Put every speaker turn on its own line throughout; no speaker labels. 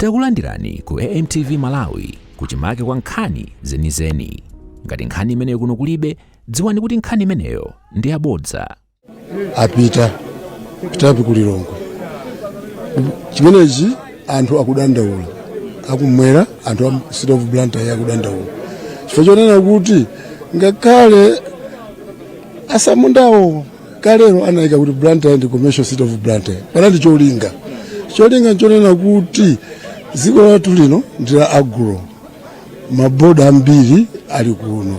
Takulandirani ku AMTV Malawi, kuchimake kwa nkhani zenizeni. Ngati nkhani imeneyo kuno kulibe, dziwani kuti nkhani imeneyo ndi yabodza.
Apita pitapi ku Lilongwe. Chimenechi anthu akudandaula akumwera, anthu a City of Blantyre akudandaula chifukwa chonena kuti ngakhale asamundawo kalero anayika kuti Blantyre ndi commercial city of Blantyre, panali cholinga. Cholinga nchonena kuti dziko lathu lino ndi la agro, maboda ambiri ali kuno.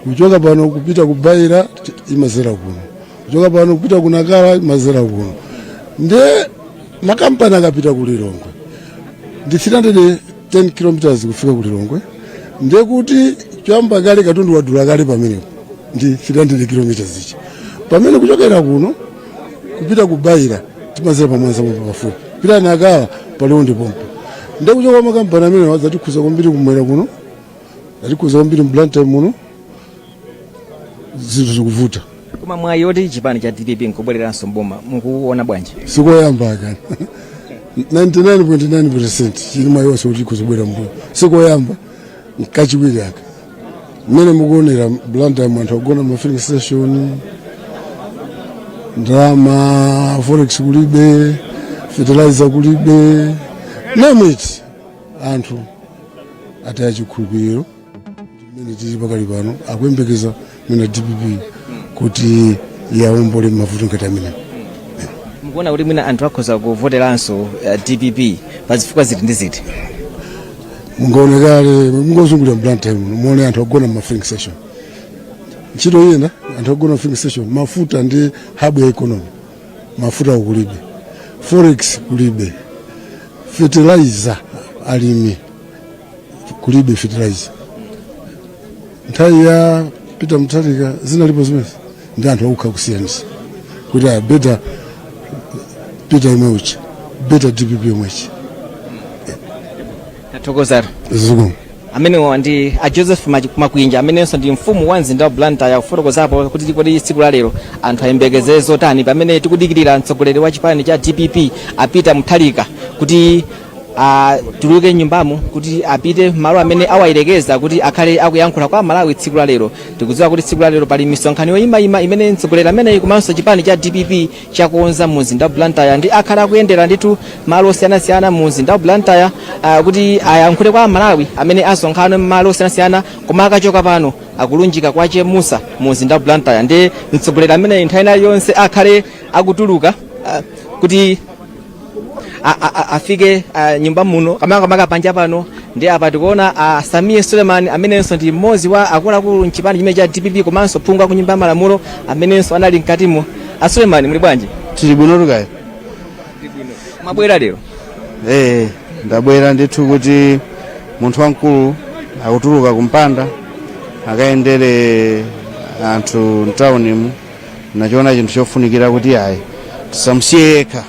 Kuchoka pano kupita ku Beira imazera kuno, kuchoka pano kupita ku Nakala imazera kuno. Nde makampani akapita ku Lilongwe ndi 310 kilometers kufika ku Lilongwe, ndiye kuti choyamba kale katundu wadula kale pamenepo ndi 300 kilometers ichi, pamene kuchokera kuno kupita ku Beira timazera pamwanza pomwe pafupi, pita Nakala paliwo ndi pompo. Ndiye kuchoka makampani amene adzatikhuza kwambiri kumwera kuno, atikhuza kwambiri m'Blantyre muno, zinthu zikuvuta.
Koma mwayi oti chipani cha DPP nkubwereranso mboma mukuona bwanji?
Sikoyamba akana 99.9% chili mwayi wonse kuti ikuzobwera mbuyo. Sikoyamba, nkachiwiri aka. Mmene mukuonera Blantyre, anthu agona ma filling station, ndalama forex kulibe, fertilizer kulibe, name it. Anthu ataya chikhulupiriro. Mmene tili pakali pano akuyembekeza mwina DPP kuti yawombole mavuto ngati amenewo.
Mukuona kuti mwina anthu akhoza kuvoteranso DPP pa zifukwa ziti ndi ziti?
Mungaone kale, mungozungulira Blantyre muno muone anthu agona ma filling station. Ntchito ina, anthu agona filling station. Mafuta ndi hub ya economy, mafuta kulibe, forex kulibe, fertilizer alimi kulibe fertilizer. Nthawi ya Peter Mutharika zinalipo zimene ndi anthu akukha kusiyanisa kuti a better Peter imwe uchi, better DPP imwechi.
Tathokozatu.
Zikomo.
Amenewa ndi a Joseph Makwinja, amenenso ndi mfumu wa mzinda wa Blantyre, kufotokozapo kuti kodi tsiku la lero anthu ayembekezere zotani pamene tikudikirira mtsogoleri wa chipani cha DPP a Peter Mutharika kuti atuluke nyumbamo kuti apite malo amene awayerekeza kuti akhale akuyankhula kwa Malawi tsiku la lero. Tikudziwa kuti tsiku la lero pali misonkhano yoyimayima imene mtsogoleri ameneyi komanso chipani cha DPP chakonza mu mzinda wa Blantyre, ndi akhala akuyendera ndithu malo osiyanasiyana mu mzinda wa Blantyre kuti ayankhule kwa Malawi amene asonkhana malo osiyanasiyana. Koma akachoka pano akulunjika kwa Chemusa mu mzinda wa Blantyre, ndi mtsogoleri ameneyi nthawi ina yonse akhale akutuluka kuti afike nyumba muno, makamaka panja pano. Ndi apa tikuona Sameer Suleman, amenenso ndi mmodzi wa akuluakulu mchipani chimene cha DPP komanso phungu ku nyumba ya malamulo, amenenso anali mkatimo. A Suleman, muli bwanji?
Tili bwino tukayi.
Mwabwera lero?
Eh, ndabwera ndithu kuti munthu wamkulu akutuluka kumpanda akayendere anthu mtaunimu, nachiona chinthu chofunikira kuti ayi, tisamusiye yekha,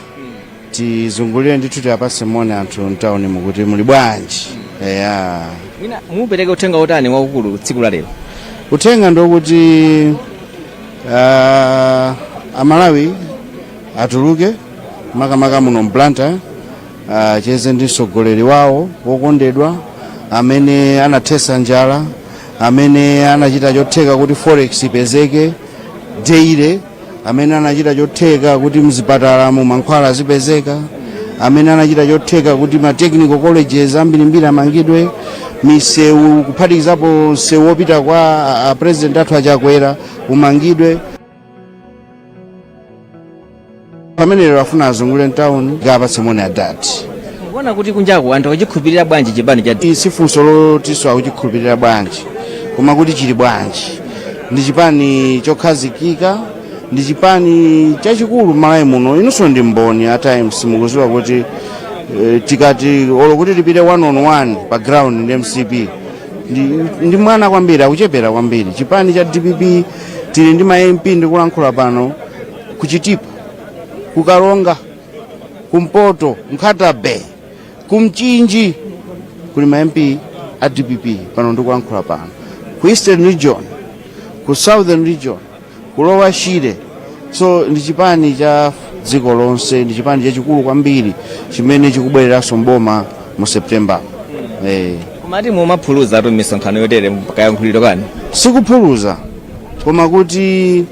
tizungulire ndithu, tiapase moni anthu mtaunimu kuti muli bwanji, eya.
Mwina mupereke uthenga wotani waukulu tsiku la lero?
Uthenga ndokuti Amalawi atuluke, makamaka muno mBlantyre, acheze ndi mtsogoleri wawo wokondedwa amene anathesa njala, amene anachita chotheka kuti forex ipezeke daily, amene anachita chotheka kuti mzipatala mu mankhwala azipezeka, amene anachita chotheka kuti ma technical colleges ambirimbiri amangidwe, misewu kuphatikizapo msewu wopita kwa a president athu aChakwera umangidwe. Pamene lero afuna azungulire mtawuni kapatse moni adati.
Mukuona kuti kunjaku anthu akuchikhulupirira bwanji chipani cha
Si funso lotinso akuchikhulupirira bwanji, koma kuti chili bwanji. Ndi chipani chokhazikika, ndi chipani chachikulu m'Malawi muno. Inunso ndi mboni a Times, mukuziwa kuti tikati olo kuti tipite one on one pa ground ndi MCP, ndi mwana kwambiri, akuchepera kwambiri. Chipani cha DPP tili ndi ma MP, ndikulankhula pano, kuChitipa, kuKaronga, kumpoto, Nkhata Bay, kumchinji kuli ma MP a DPP pano ndikulankhula pano, ku Eastern Region, ku Southern Region, ku Lower Shire. So ndi chipani cha dziko lonse, ndi chipani chachikulu kwambiri chimene chikubwereranso mboma Mu September.
Komati mumaphuluza tu misonkhano yotere kayankhuliro kani.
Sikuphuluza, koma kuti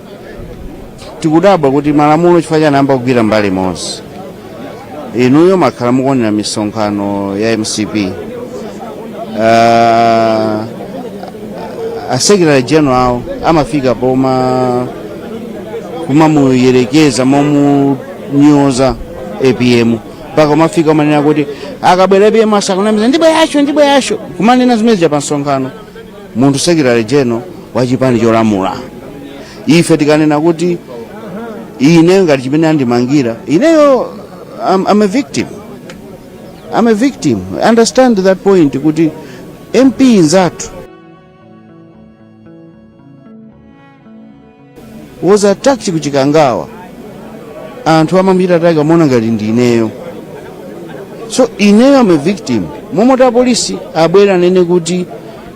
tikudabwa kuti malamulo chifukwa chani ayamba kugwira mbali imodzi. Inuyo makhala mukuonera misonkhano ya MCP, a secretary general awo amafika poma kumamuyerekeza momunyoza APM, mpaka umafika umanena kuti akabwera APM asakunamiza, ndibwe yacho ndibwe yacho, kumanena zimene pa msonkhano munthu secretary general wa chipani cholamula. Ife tikanena kuti ine ngati chimene andimangira ineyo, I'm a victim, I'm a victim. Understand that point, kuti MP nzathu was attacked kuchikangawa, anthu amamchita attack amaona ngati ndi ineyo. So ineyo am a victim. Momoti apolisi abwera anene kuti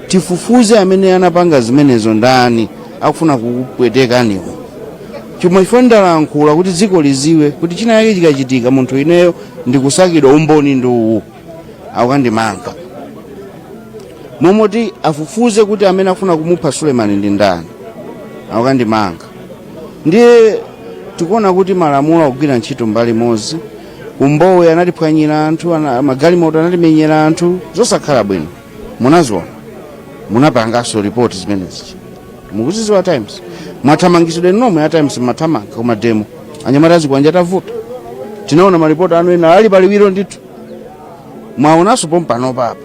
tifufuze amene anapanga zimenezo ndani, akufuna kukupwetekaniwo chomwe chifukwa ndalankhula kuti dziko liziwe kuti china yake chikachitika munthu ineyo ndikusakidwa, umboni ndi uwu, akukandimanga. Momoti afufuze kuti amene afuna kumupha Sulemani ndi ndani, akukandimanga. Ndiye tikuona kuti malamulo akugwira ntchito mbali imodzi. Kumbowe anatiphwanyira anthu, magalimoto anatimenyera anthu, zosakhala bwino. Munaziona, munapanganso ripoti zimenezi, mukuziziwa Times. Mwathamangisidwe nomwe ya Times, mathamanga kuma demo, anyamata azikwanja tavuta. Tinaona maripoti anu ena ali paliwiro ndithu. Mwaonanso pompano papa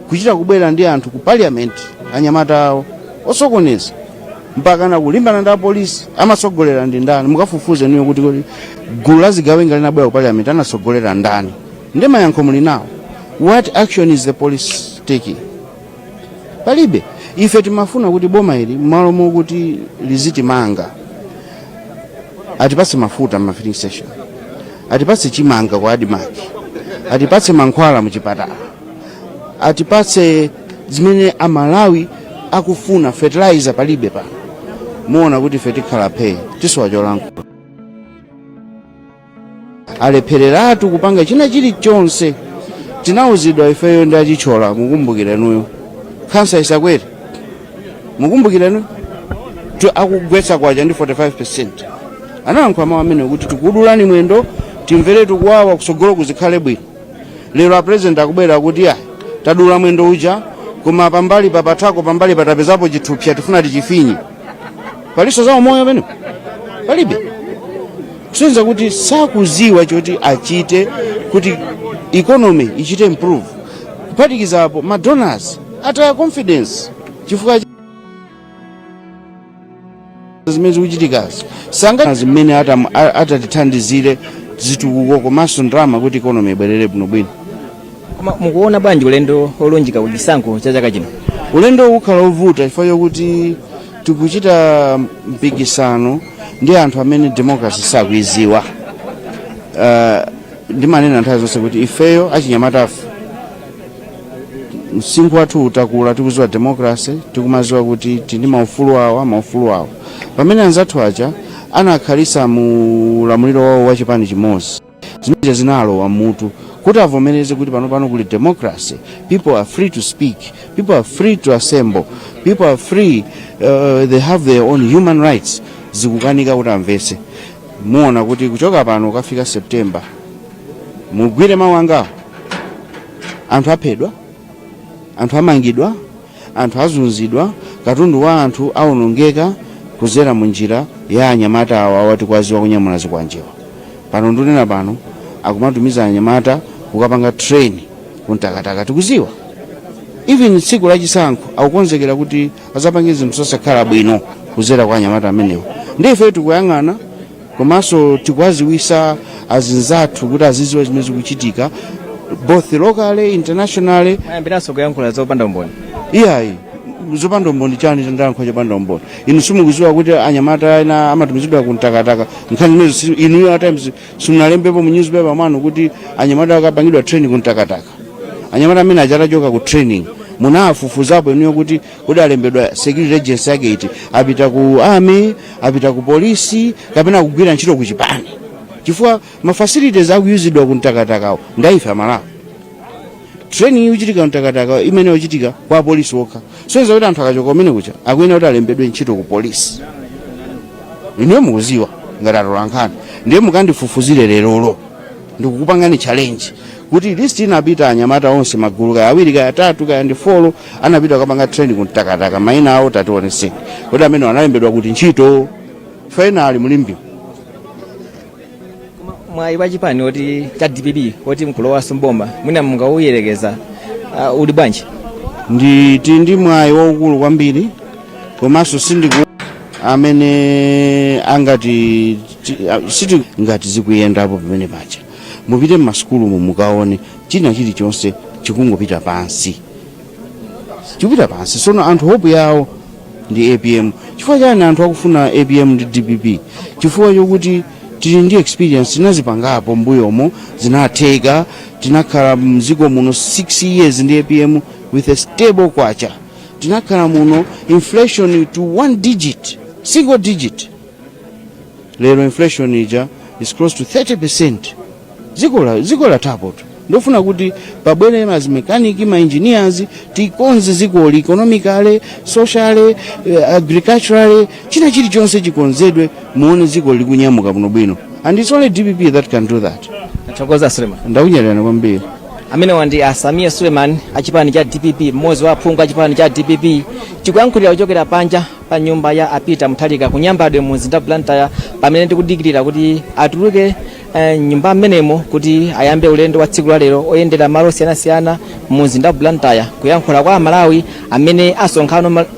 kuchita kubwera ndi anthu ku parliament, anyamata awo osokoneza mpaka na kulimbana ndi apolisi. Amatsogolera ndi ndani? Mukafufuze niyo kuti gulu la zigawenga linabwera ku parliament anatsogolera ndani? Ndi mayankho muli nawo. What action is the police taking? Palibe. Ife timafuna kuti boma ili, m'malo mokuti lizitimanga, atipatse mafuta ma filling station, atipatse chimanga kwa ADMARC, atipatse mankhwala muchipatala, atipatse zimene Amalawi akufuna. Fertilizer palibe pano. Muona kuti ife tikhala phee, tisowa cholankhula. Alephereratu kupanga china chilichonse. Tinawuzidwa ifeyo ndi achichola, mukumbukira inuyo, khansa isakwere, mukumbukira inuyo, akugwetsa kwacha ndi 45, analankhula mawu amene kuti tikudulani mwendo, timvere tikuwawa, kusogolo kuzikhale bwino. Lero a president akubwera kuti ayi, tadula mwendo uja, koma pambali papathako, pambali patapezapo chithupsa, tifuna tichifinye. Paliso za umoyo pene palibe, kusonyeza kuti sakuziwa choti achite kuti economy ichite improve. Kuphatikizapo ma donors ataya confidence chifukwa zimene zikuchitikazi, sanga zimene atatithandizire zitukuko komanso ndalama kuti economy ibwerere bwinobwino.
Koma mukuona bwanji ulendo olunjika ku chisankho cha chaka chino?
Ulendo ukhala ovuta chifukwa chokuti tikuchita mpikisano ndi anthu amene democracy sakuiziwa. Ndimanena nthawi zonse kuti ifeyo achinyamatafe msinkhu wathu utakula, tikuziwa democracy, tikumaziwa kuti tili ndi maufulu awa, maufulu awa, pamene anzathu aja anakhalisa mu ulamuliro wawo wa chipani chimodzi. Zimene zinalowa mutu kuti avomereze kuti pano pano kuli democracy, people are free to speak, people are free to assemble, people are free, they have their own human rights, zikukanika kuti amvetse. Muona kuti kuchoka pano kukafika September, mugwire mawu angawo, anthu aphedwa, anthu amangidwa, anthu azunzidwa, katundu wa anthu awonongeka kuzera mu njira ya anyamata awa awati kwaziwa kunyamula zikwanjewa. Pano ndunena pano akumatumiza anyamata kukapanga train kuntakataka, tikuziwa. Even tsiku lachisankho akukonzekera kuti azapange zinthu zosakhala bwino kuzera kwa anyamata amenewo. Ndi ife tikuyang'ana komanso tikuwaziwisa azinzathu kuti aziziwa zimene zikuchitika both locally, internationally.
Mwayambiranso kuyankhula zopanda umboni.
Iyayi, zopanda umboni chani? Chandalankhula chopanda umboni? Inu simukuziwa kuti anyamata ena amatumizidwa kumtakataka? Nkhani zimene inuyo at Times simunalembepo mu newspaper mwanu kuti anyamata akapangidwa training kumtakataka? Anyamata amene achatachoka ku training, munawafufuzapo inuyo kuti kuti alembedwa security agency yake iti? Apita ku army, apita ku polisi, kapena kugwira ntchito ku chipani? Chifukwa ma facilities akuyuzidwa kumtakatakawo ndaife Amalawi. Training ikuchitika Mtakataka imene ikuchitika kwa polisi okha. Soyeza kuti anthu akachoka kumene kucha akuyenera kuti alembedwe ntchito ku polisi. Inuyo mukuziwa ngati atolankhani, ndiye mukandifufuzire lerolo, ndikukupangani challenge kuti list inapita anyamata onse, magulu kaya awiri, kaya atatu, kaya ndi four, anapita kukapanga training ku Mtakataka, mayina awo tationeseni kuti amene analembedwa kuti ntchito finally mulimbi.
Mwayi wa chipani oti cha DPP oti mkulowanso mboma, mwina mungauyerekeza uli bwanji?
Ndi mwayi waukulu kwambiri, komanso sindiku amene angati siti ngati zikuyendapo pamene paja. Mupite mmasukulumu mukaone, china chilichonse chikungopita pansi, chikupita pansi. Sono anthu hope yawo ndi APM. Chifukwa chani anthu akufuna APM ndi DPP? Chifukwa chokuti tili ndi experience, tinazipangapo mbuyomo, zinatheka. Tinakhala mdziko muno 6 years ndi APM with a stable kwacha. Tinakhala muno inflation to one digit, single digit. Lero inflation ija is close to 30%. Dziko lathapotu. Ndofuna kuti pabwere mazimekaniki, ma engineers, tikonze dzikoli economically, socially, agriculturally, china chilichonse chikonzedwe, muone dziko likunyamuka bwinobwino, and it's only DPP that can do that.
Tathokoza, Suleiman.
Ndakunyadira kwambiri.
Amenewa ndi a Sameer Suleiman achipani cha DPP, mmodzi wa aphungu achipani cha DPP. Tikuyankhulira kuchokera panja pa nyumba ya a Peter Mutharika ku Nyambadwe mu mzinda wa Blantyre, pamene tikudikirira kuti atuluke nyumba mmenemo kuti ayambe ulendo wa tsiku la lero oyendera malo osiyanasiyana mu mzinda wa Blantyre, kuyankhula kwa Amalawi amene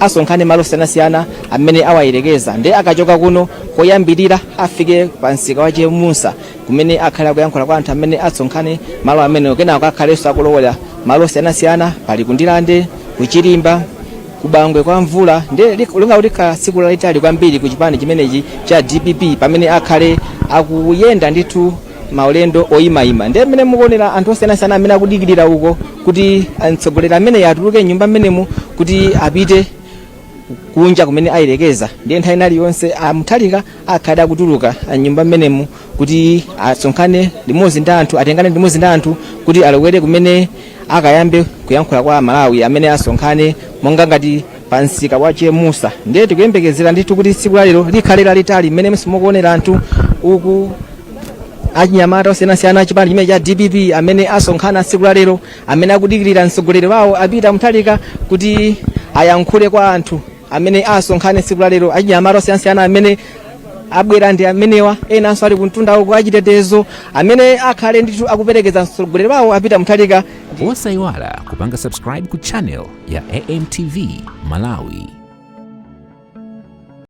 asonkhane malo osiyanasiyana amene awayerekeza. Ndi akachoka kuno, koyambirira afike pa msika wa Chemusa kumene akhale akuyankhula kwa anthu amene asonkhane malo amenewo. Kenako akhalenso akulowera malo osiyanasiyana, pali kuNdilande, kuChirimba, kuBangwe kwa Mvula. Ndi linga kuti likhala tsiku lalitali kwambiri ku chipani chimenechi cha DPP, pamene akhale akuyenda ndithu maulendo oyimayima. Ndi mmene mukuonera anthu osiyanasiyana amene akudikirira uko kuti mtsogoleri amene atuluke nyumba mmenemu kuti apite kunja kumene ayerekeza. Ndiye nthawi iliyonse a Mutharika akhale akutuluka nyumba mmenemu kuti asonkhane limodzi ndi anthu, atengane limodzi ndi anthu kuti alowere kumene akayambe kuyankhula kwa Amalawi amene asonkhane, monga ngati pa msika wa Chemusa. Ndiye tikuyembekezera ndithu kuti tsiku la lero likhale lalitali, mmene simukuonera anthu uku, achinyamata osiyanasiyana achipani chimene cha DPP amene asonkhana tsiku la lero, amene akudikirira mtsogoleri wawo a Peter Mutharika kuti ayankhule kwa anthu amene asonkhane tsiku la lero. Achinyamata osiyanasiyana amene abwera ndi amenewa, enanso ali kumtunda uko, achitetezo amene akhale ndithu akuperekeza mtsogoleri wawo a Peter Mutharika.
Osayiwala kupanga subscribe ku channel ya AMTV Malawi.